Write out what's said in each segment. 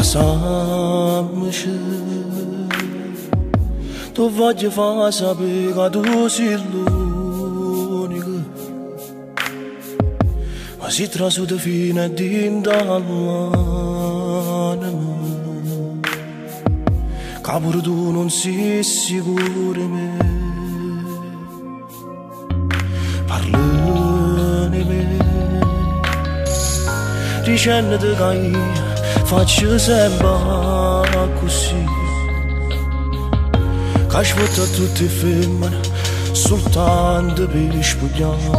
Vasammici, tu voglio far sapere che tu sei l'unico. Ma si trasuto fino a dentro all'anima, che pure tu non sei sicuro di me. Parla di me, dicendo che io faccio sempre così, che svuota tutte le femmine soltanto per spogliare,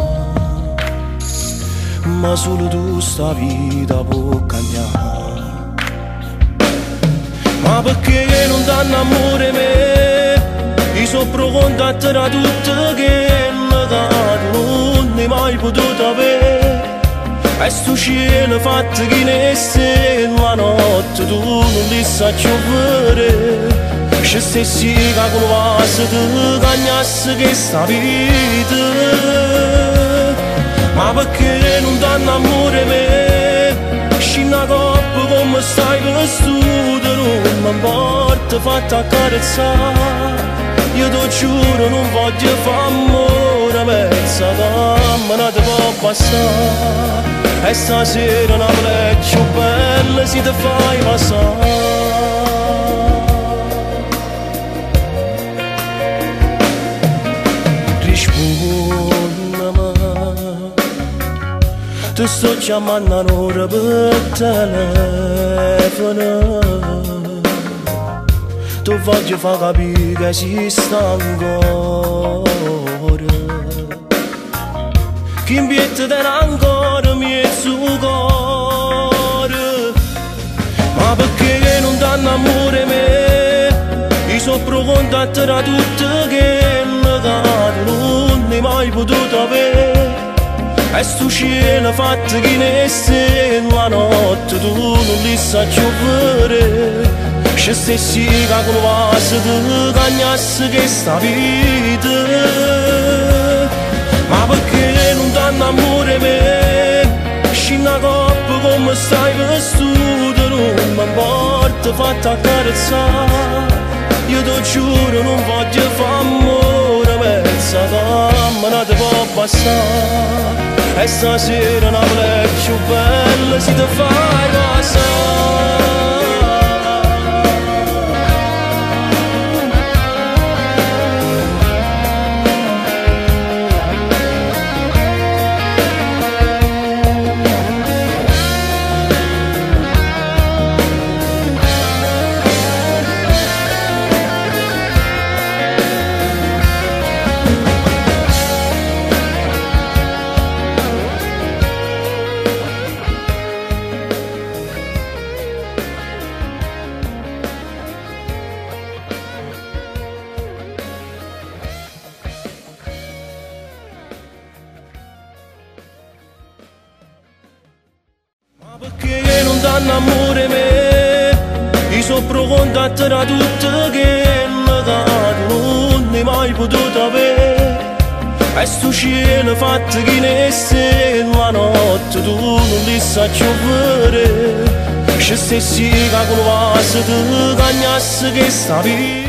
ma solo tu sta vita può cambiare. Ma perché non danno amore me? Io sono pronto a te tutto che tu non hai mai potuto avere. E sto cielo fatto che ne se la notte tu non li sai più vedere. Se stessi che con vaso ti cagnasse questa vita. Ma perché non danno amore me? Scina coppa come stai vestita, non mi importa fatta accarezzare. Io ti giuro non voglio fare amore, mezza camera ti può passare. E stasera una più bella si ti fai passare. Rispondimi, ti sto chiamando un'ora per telefono. Tu voglio far capire che esiste ancora chi in pietà te ancora mezzo cuore. Ma perché non danno amore me? Io sono pronto a te tutto che tu non hai mai potuto avere. E sto cielo fatto che ne se la notte tu non li sai più vedere. Se stessi che con vaso ti cagnasse questa vita. Ma perché non danno amore me? Scina coppa come stai vestita, non mi importa fatta accarezzare. Io ti giuro non voglio fare amore, mezza camera ti può passare. E stasera una più bella si ti fai passare. Perché non danno amore me? Io sono pronto a te tutto che tu non hai mai potuto avere. E sto cielo fatto che ne se la notte tu non li sai più vedere. Se stessi che con vaso ti cagnasse questa vita.